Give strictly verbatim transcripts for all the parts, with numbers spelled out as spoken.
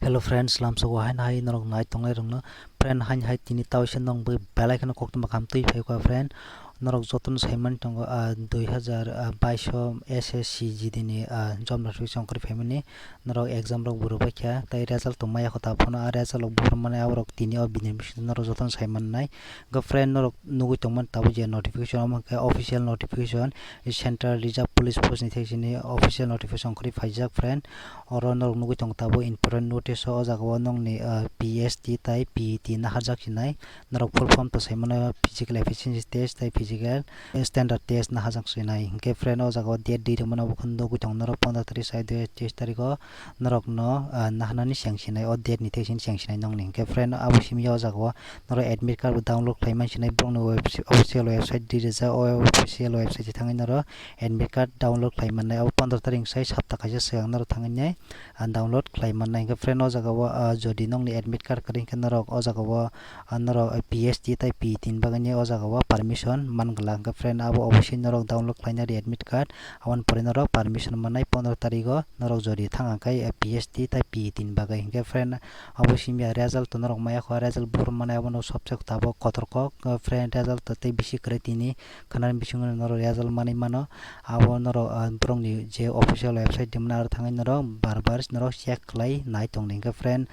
Hello friends, lamsogo haino hai norok nai tongnai rokno. Friend, haino hai tini taoise nong bai belai kheno koktwma kaham twi phaikha friend. Norok jotono saimani tongo, ah, dui hazar baiso S S C G D ni, ah, job notification ongkhorwi phaimani. Norok exam rok bo rwbaikha, tei result tongmaya kho ta phano, ah, result rok buphur mani aborok tini o bini bisingtwi norok jotono saimannai. Hwnkhe friend, norok nugwi tongmani tabuk je notification, omo hwnkhe official notification, Central Reserve Police Force ni thai sini official notification ongkhorwi phaijak friend. Oro norok nugwi tongo tabuk important notice o, o jaga o nongni, ah, P S T tai P E T naharjak sinai. Norok full form to saimano physical efficiency test tai physical standard test nahajak sinai. Hwnkhe friend, o jaga o date di rwmano, obo khe nugwi tongo norok pondro tarik sai dui hazar teis tarik o norokno, ah, naharnani cheng sinai, o date ni thai sini cheng sinai nongni. Hwnkhe friend, abo simi o jaga o norok admit card bo download khlai man sinai borokni webs-, official website di rijak, o official website thangwi norok admit card download khlai mannai. Abo pondro tarik sai sapta kaisa swkang norok thangwi nai, ah, download khlai mannai. Hwnkhe friend, o jaga o, ah, jodi nongni admit card kwrwi hwnkhe norok o jaga o, ah, norok P S T tai P E T ni bagwi o jaga o permission man glak. Hwnkhe friend, abo obosui norok download khlaina ri admit card, aboni pore norok permission mannai pondro tarik o norok jodi thang khe, ah, P S T tai P E T ni bagwi. Hwnkhe friend, abo simi ya result to norok maya kho, result buphur mannai abono sobse tabuk kotor kok, ah, friend, result to tei bisi kwrwi tini khwnani bisingo norok result manwi mano. Abo norok, ah, borokni je official website rimani aro thangwi norok bar bar norok check khlai nai tongdi. Hwnkhe friend,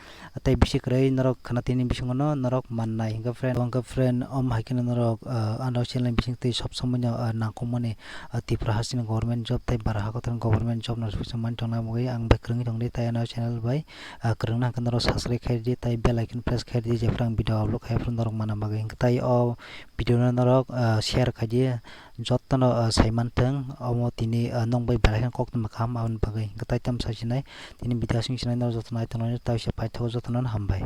tei bisi kwrwi norok khwna tini bisingo no norok mannai. Hwnkhe friend, hwnkhe friend, omo hai kheno norok, ah, ano channel ni bisingtwi sob somoi no, ah, nangkukmani, ah, Tripura hasteni government job tei bara hakotorni government job no swisong mani tongna bagwi ang bai kwrwngwi tongdi, tei ano channel bai, ah, kwrwngna hwnkhe norok subscribe khaidi tei bell icon press khaidi, jephru ang video upload khai phuru norok manna bagwi. Hwnkhe tei o video no norok, ah, share khaidi, jotono, ah, saimanthwng, omo tini, ah, nong bai belai kheno koktwma kaham aboni bagwi. Hwnkhe tei tamo sasinai, tini video aswk sinai norok jotono naitongnaino taisa paithago, jotono hambai.